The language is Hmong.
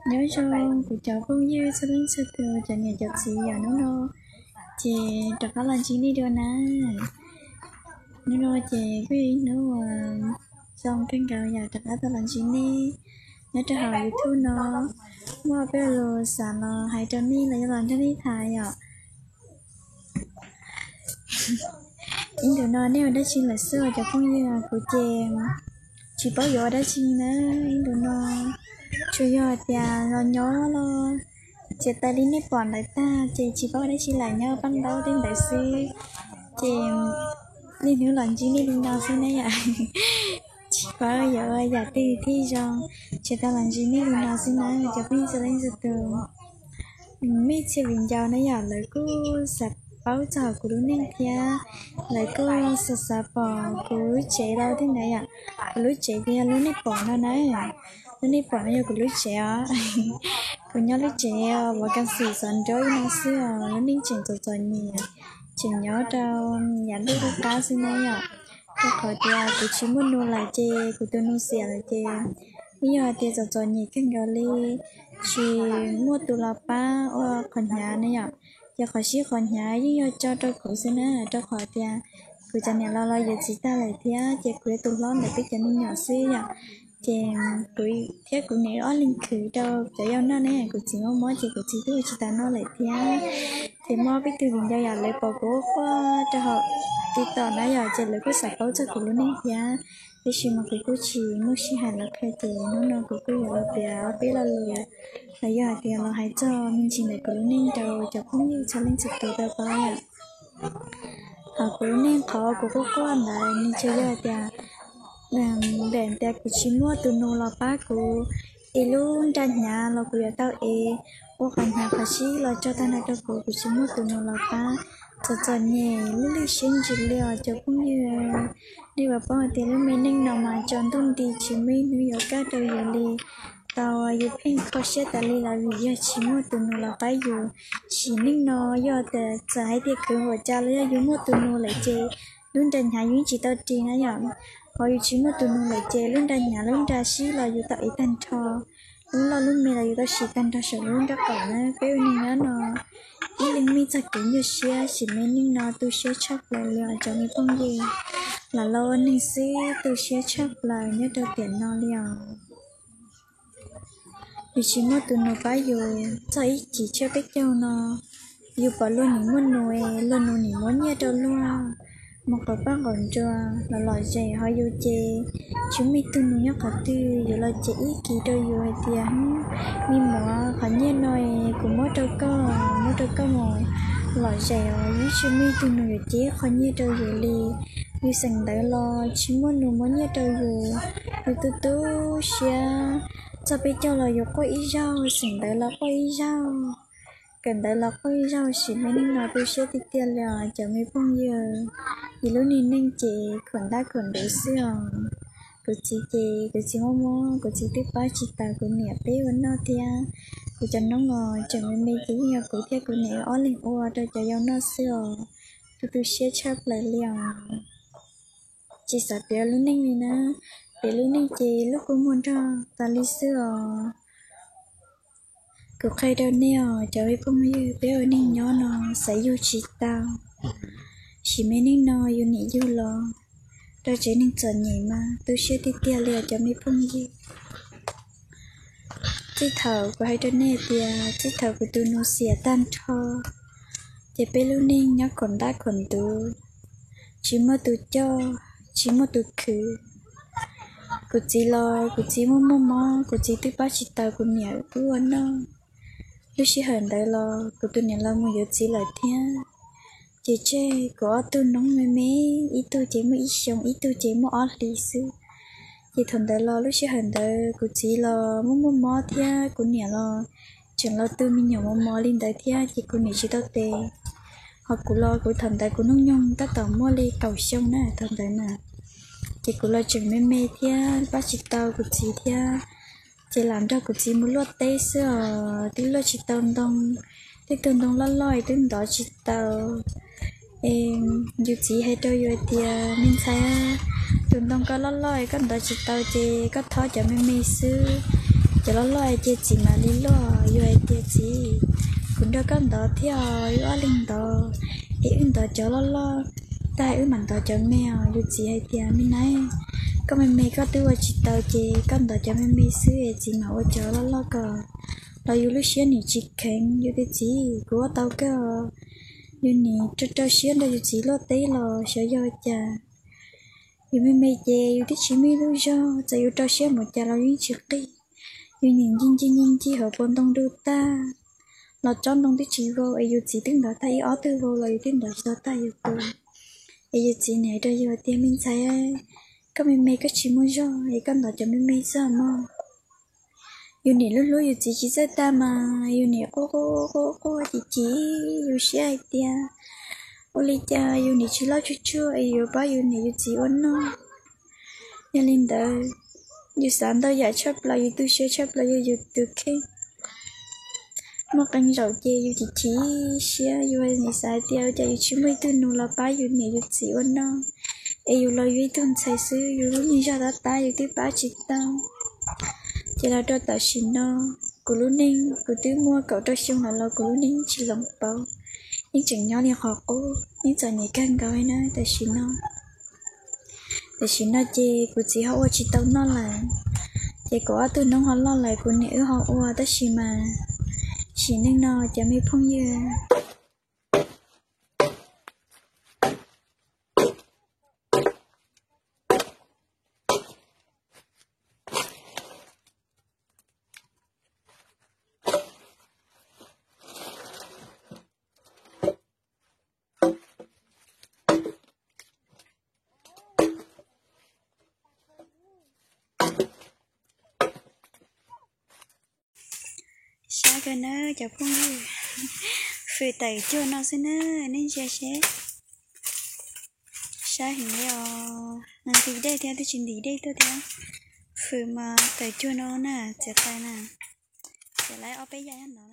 Nyob zoo kuv cov phooj ywg txhua leej txhua tus, cov niam cov txiv yom. Hnub no ces rov qab los ntsib nej dua na. Hnub no ces kuj yog ib hnub uas zoo kawg nkaus yom, rov qab tau los ntsib nej nyob rau hauv YouTube no. Muaj peb lus xav los hais rau nej los yog los nrog nej tham yom. Ib ntus no nej ua dab tsi lawm xwb os cov phooj ywg? Kuv ces tsis paub yuav ua dab tsi na. Ib ntus no tsuas yog tias los nyob los txiav taws li nej pom ntawd tag ces tsis paub ua dab tsi lawm, nyob paj ntaub tej ntawd xwb. Ces niaj hnub los ntsib nej li no xwb na yom. Tsis paub yuav ua yam twg thiaj zoo, tsuas tau los ntsib nej li no xwb na cov phooj ywg txhua leej txhua tus. Muaj ib txhia viv ncaus na yom, lawv kuj xav paub txog kuv lub neej thiab lawv kuj xav xav pom kuv lub tsev rau tej ntawd yom. Kuv lub tsev ces yog lub nej pom no na. Lub nej pom no yog kuv lub tsev os. Kuv nyob lub tsev uas kas xim xov nruab no xwb os. Lub neej tseem txom txom nyem, tseem nyob rau yav ntuj qub qab xwb na yom. Rau qhov tias kuv tsis muaj nus lawm ces kuv tus nus xiam lawm ces yeej yog hais tias txom txom nyem kawg nkaus li, tsis muaj tus los pab ua qhov hnyav na yom. Ces qhov sib qhov hnyav yeej yog tso rau kuv xwb na, rau qhov tias kuv cov niam laus los yuav txiv tag lawm thiab ces kuv yog tus hlob ntawm peb cov me nyuam xwb yom. Ces kuv thiab kuv niam ob leeg khwv rau cov yau noj ne, kuv txiv mob mob ces kuv txiv twb ua tsis tas noj lawm thiab. Ces muaj peb tug viv ncaus yom, lawv pom kuv quaj quaj rau hauv TikTok na yom, ces lawv kuj xav paub txog kuv lub neej thiab. Tiam sis mas kuv kuj tsis muaj sij hawm los qhia ces hnub no kuv kuj yuav los piav ob peb lo lus los yog hais tias los hais txog me ntsis ntawm kuv lub neej rau cov phooj ywg txhua leej txhua tus tau paub yom. Hos kuv lub neej qhov kuv quaj quaj ntawd nws tsuas yog hais tias, ntawm tias kuv tsis muaj tus nus los pab kuv, es lub nra hnyav los kuv yuav tau es ua qhov hnyav qhov sib los tso tag nrho rau kuv, kuv tsis muaj tus nus los pab. Txom txom nyem lwj lwj siab ntsis li os cov phooj ywg. Nej puas paub hais tias lub me neej no mas tsaus ntuj nti tsis muaj ib hnub yuav kaj rau yus li. Tau yus pheej kho siab tas li los vim yog tsis muaj tus nus los pab yus. Sim neej no yog tias txawm hais tias khwv npaum cas los yog yus muaj tus nus lawm ces lub nra hnyav yus yeej tsis tau ris na yom. Hos yus tsis muaj tus nus lawm ces lub nra hnyav lub nra sib los yus tau ev tag nrho, lub loj lub me los yus tau siv tag nrho saum lub nrab qaum na. Peb ua neeg nyob no ib leeg muaj ib txoj kev nyuaj siab, sim me neej no tu siab tshaj plaws li os cov me phooj ywg. Lam los ua neeg xwb tu siab tshaj plaws nyob rau tiam no li os. Yus tsis muaj tus nus pab yus, txog ib chim tshiab peb caug no yus pom luag nim muaj nus es luag nus nim muab nyiaj rau luag mus qaum paj qaum nruas los lom zem, hos yus ces tsis muaj ib tug nus nyob qhov twg. Yus los ces ib kis rau yus hais tias, me muam, qhov nyiaj no es kuv muab rau koj, muab rau koj mus lom zem os. Yus tsis muaj ib tug nus yuav cev qhov nyiaj rau yus li. Yus xeem ntawv los tsis muaj nus muab nyiaj rau yus, yus tu tu siab. Txog peb caug los yus quaj ib zaug, xeem ntawv los quaj ib zaug, kawm ntawv los quaj ib zaug, sim me neej no tu siab tiag tiag li os cov me phooj ywg. Yus lub niag neej ces khuam ntab khuam ntuv xwb os. Kuv txiv ces kuv txiv mob mob, kuv txiv twb pab tsis taus kuv niam peb ua noj thiab. Kuv cov noob los tseem me me ces yeej yog kuv thiab kuv niam ob leeg ua rau cov yau noj xwb os. Tu tu siab tshaj plaws li os. Tsis xav piav lub neej li na, piav lub neej ces lub kua muag nrog tas li xwb os. Kuv qhia rau nej os cov me phooj ywg, peb ua neeg nyob no xav yug tsis tau. Sim me neej no yus niam yug los rau tsev neeg txom nyem mas tu siab tiag tiag li os cov me phooj ywg. Txij thaum kuv hais rau nej tias txij thaum kuv tus nus xiam tag nrho, ces peb lub neej nyob khuam ntab khuam ntuv, tsis muaj tus coj, tsis muaj tus khwv. Kuv txiv los kuv txiv muaj muaj mob, kuv txiv twb pab tsis taus kuv niam wb ua noj. Lub sij hawm ntawd los kuv tus niam laus mus yuav txiv lawm thiab. Ces tseg kuv ob tug noob me me, ib tug ces muaj ib xyoos, ib tug ces muaj ob hlis xwb. Ces thaum ntawd los lub sij hawm ntawd kuv txiv los muaj muaj mob thiab kuv niam los tseem los tu me nyuam mos mos li ntawd thiab ces kuv niam tsis tau tes. Hos kuv los kuv thaum ntawd kuv hnub nyoog tab tom muaj li kaum xyoo na thaum ntawd na. Ces kuv los tseem me me thiab pab tsis tau kuv txiv thiab. Ces lam nrog kuv txiv mus luaj teb xwb os, twb luaj tsis tau ntoo, tej tug ntoo loj loj twb ntov tsis tau. Es yus txiv hais rau yus hais tias, me ntxhais, tus ntoo koj loj loj koj ntov tsis tau ces koj thob cov me me xwb. Cov loj loj es ces txiv mam li luaj. Yus hais tias txiv, kuv nrog koj ntov thiab, wb ob leeg ntov, es wb ntov cov loj loj tag wb mam ntov cov me os. Yus txiv hais tias me nab, koj me me koj twb ua tsis tau ces koj ntov cov me me xwb es txiv mam ua cov loj loj kom los yus lub siab nim tsis kheev. Yus tias txiv, kuv ua tau kawg. Yus nim rau rau siab nrog yus txiv luaj teb los xyov yog cas, yus me me ces yus twb tsis muaj ib lub zog, txawm yus rau siab mus cas los yeej tsis qij. Yus nim ncig ncig ncig ncig hauv paus ntoo du tag los tsob ntoo twb tsis vau, es yus txiv twb ntov tag ib ob tug vau los yus twb ntov tsis tau tag yus tus. Es yus txiv nim hais rau yus tias me ntxhais, koj me me koj tsis muaj zog es koj ntov cov me me xwb mog. Yus nim hlub hlub yus txiv tsis txawj tag mas yus nim quaj quaj quaj quaj chim chim yus siab hais tias ua li cas yus nim tsis loj tsuag tsuag es yuav pab yus niam yus txiv ua noj. Yog li ntawd, yus xav ntau yam tshaj plaws, yus tu siab tshaj plaws yog yus tus kheej. Muaj qee zaum ces yus chim chim siab, yus nim xav hais tias ua cas yus tsis muaj ib tug nus los pab yus niam yus txiv ua noj, es yus los yus ib tug ntxhais xwb, yus lub neej zog tab tab yus twb pab tsis tau. Ces los rau tam sim no, kuv lub neej kuv twb muaj kaum rau xyoo lawm los kuv lub neej tsis hloov pauv, yeej tseem nyob li qhov qub, yeej txom nyem kawg nkaus li na tam sim no. Tam sim no ces kuv txiv ho ua tsis tau noj lawm, ces kuv ob tug noob ho loj lawm kuv niam wb ho ua tab sis mas sim neej no cov me phooj ywg Sab kawg na cov phooj ywg, fwm tawm cuag no xwb na, nej ntsia seb. Sab heev li os, nqhis dej thiab twb tsis ntim dej tuaj thiab. Fwm mas tawm cuag no na, txiav taws na, txiav lawm ob peb yam nyob no.